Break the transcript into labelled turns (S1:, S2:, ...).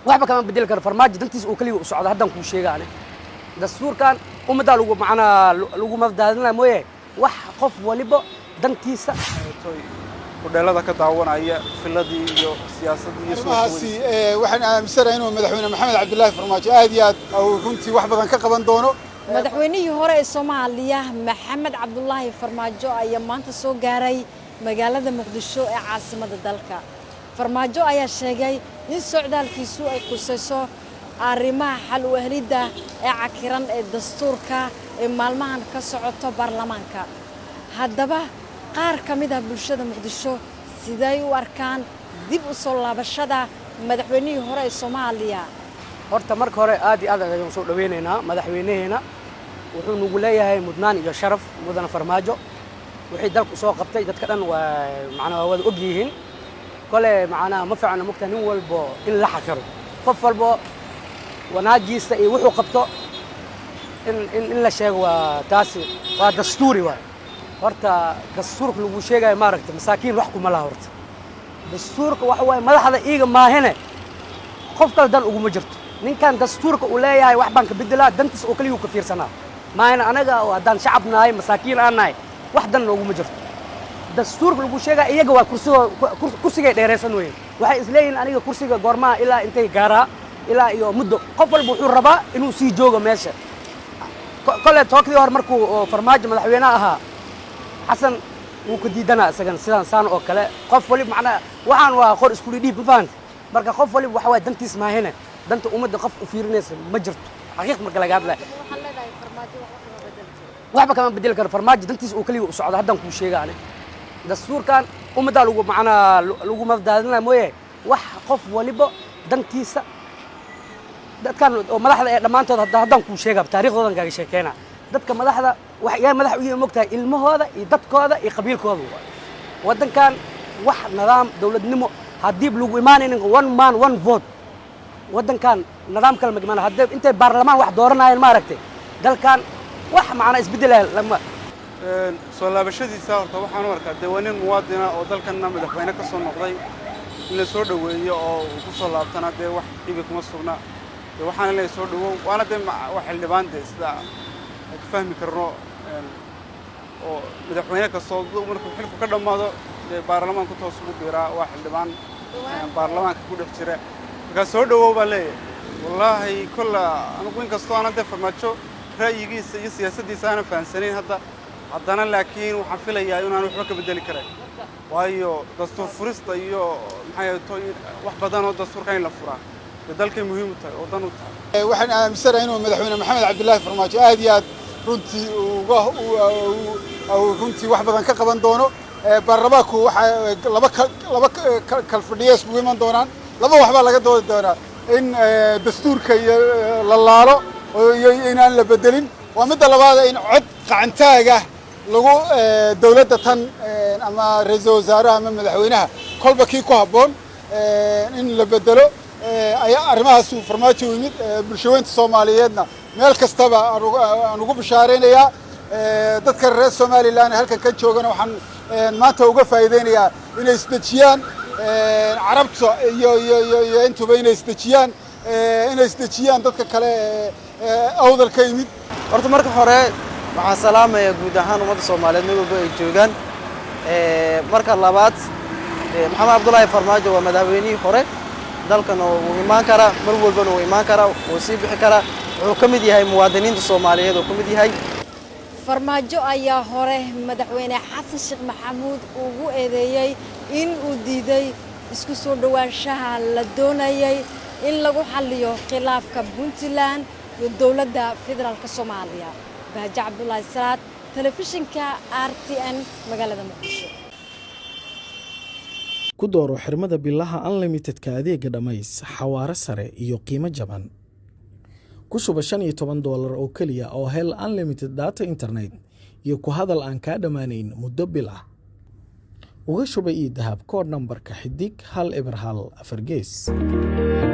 S1: Waxba kama bedeli karo Farmaajo, dantiisa oo keliya u socda. Haddaan kuu sheega ani, dastuurkan ummaddaa lagu macnaa lagu mafdaadinaya mooye, wax qof waliba dantiisa.
S2: Hudheelada ka daawanaya filadii iyo siyaasaddii iyo
S3: Arrimahaasi waxaan aaminsanahay inuu Madaxweyne Maxamed Cabdilaahi Farmaajo aad iyo aad uu runtii wax badan ka qaban doono.
S4: Madaxweynihii hore ee Soomaaliya Maxamed Cabdulaahi Farmaajo ayaa maanta soo gaaray magaalada Muqdisho ee caasimadda dalka. Farmaajo ayaa sheegay in socdaalkiisu ay qusayso arrimaha xal u helidda ee cakiran ee dastuurka ee maalmahan ka socoto baarlamaanka. Haddaba, qaar ka mid ah bulshada Muqdisho siday u arkaan dib u soo laabashada madaxweynihii hore ee Soomaaliya?
S1: Horta marka hore aad iyo aad ayaan soo dhaweynaynaa madaxweynaheena. Wuxuu nagu leeyahay mudnaan iyo sharaf mudane Farmaajo. Wixii dalku soo qabtay dadka dhan waa macnaa wada og yihiin. Kole macnaa ma fiicna mugta nin walbo in la xaqiro, qof walbo wanaagiisa iyo wuxuu qabto in la sheego. Waa taasi, waa dastuuri waay. Horta dastuurka lagu sheegayo, maaragta, masaakiin wax kuma laha. Horta dastuurka waxa waaye madaxda iiga maahine, qof kale dan uguma jirto. Ninkan dastuurka uu leeyahay wax baan ka bedelaa, dantiis oo keliya uu ka fiirsanaa maahine. Anaga oo haddaan shacab nahay, masaakiin aan nahay, wax dan nooguma jirto dastuurka lagu sheegaya. Iyaga waa kursigoo kursigay dheeraysan weyn. Waxay isleeyihiin aniga kursiga goormaha ilaa intay gaaraa ilaa iyo muddo. Qof walba wuxuu rabaa inuu sii joogo meesha. Kole tookdii hore markuu Farmaajo madaxweynaha ahaa, Xasan wuu ka diidanaa isagana sidaan saan oo kale. Qof waliba macnaa waxaan waa qor isku dhiib, ma fahanta? Marka qof waliba waxa waay dantiis maahine, danta ummadda qof u fiirinaysa ma jirto, xaqiiq marka laga hadlaya. Waxba kama bedeli karo Farmaajo, dantiisa oo keliya u socda. Haddaan kuu sheega ani, dastuurkan ummaddaa lagu macnaa lagu mafdaadinaya mooye, wax qof waliba dantiisa. Dadkan oo madaxda ee dhammaantood haddaan kuu sheega, taariikhdoodan kaaga sheekeynaa. Dadka madaxda wax yaa madax u yihiin, mogtahay, ilmahooda iyo dadkooda iyo qabiilkooda waay. Waddankan wax nidaam dowladnimo haddii lagu imaanaynin one man one vote, waddankan nidaam kale ma imaana. Haddii intay baarlamaan wax dooranayeen, maaragtay, dalkan wax macnaa isbeddelaya lama.
S2: Soo laabashadiisa horta waxaan u arkaa dee waa nin muwaadina oo dalkanna madaxweyne ka soo noqday. In la soo dhoweeyo oo uu ku soo laabtana dee wax dhibi kuma sugna. Dee waxaana leeyahay soo dhowow, waana dee waa xildhibaan dee sida ay ka fahmi karno oo madaxweyne kastoo markuu xilku ka dhammaado dee baarlamaanku toos ugu biiraa. Waa xildhibaan baarlamaanka ku dhex jira. Markaa soo dhowow baa leeyahay. Wallaahi kolla anigu inkastoo aanan dee Farmaajo ra'yigiisa iyo siyaasaddiisa aanan fahamsanayn hadda, haddana laakiin waxaan filayaa inaan waxba ka bedeli karayn, waayo dastuur furista iyo maxay to wax badan oo dastuurka in la furaa dee dalkay muhiim u tahay oo dan u tahay.
S3: Waxaan aaminsanahay inuu Madaxweyne Maxamed Cabdilaahi Farmaajo aad iyo aad runtii uga runtii wax badan ka qaban doono. Baarlamaanku waxaa laba kalfadhiya iskugu iman doonaan. Laba waxbaa laga doodi doonaa: in dastuurka iyo la laalo iyo inaan la bedelin. Waa midda labaad, in cod qacantaaga lagu dowladda tan ama ra-iisul wasaaraha ama madaxweynaha kolba kii ku habboon in la bedelo. Ayaa arrimahaas uu Farmaajo yimid. Bulshaweynta Soomaaliyeedna meel kastaba aan ugu bishaaraynayaa. Dadka reer Somaliland halkan ka joogana waxaan maanta uga faa'iideynayaa inay isdejiyaan, Carabta iyo intuba inay isdejiyaan, inay isdejiyaan dadka kale Awdal ka yimid.
S5: Horta marka hore waxaan salaamaya guud ahaan ummadda Soomaaliyeed meel walba ay joogaan. Marka labaad, Maxamed Cabdullaahi Farmaajo waa madaxweynihii hore dalkan oo wuu imaan karaa mar walbana, wuu imaan karaa, wuu sii bixi karaa. Wuxuu ka mid yahay muwaadiniinta Soomaaliyeed oo ka mid yahay.
S4: Farmaajo ayaa hore Madaxweyne Xasan Sheekh Maxamuud ugu eedeeyey in uu diiday isku soo dhowaanshaha la doonayay in lagu xalliyo khilaafka Puntland iyo dowladda federaalka Soomaaliya. Bahjo Cabdulaahi Salaad, telefishinka RTN, magaalada Muqdisho.
S6: Ku dooro xirmada bilaha unlimitedka adeega Dhammays, xawaare sare iyo qiimo jaban. Ku shuba $15 oo keliya oo hel unlimited data internet iyo ku hadal aan kaa dhammaanayn muddo bil ah. Uga shuba ii Dahab koodh nambarka *101 4^.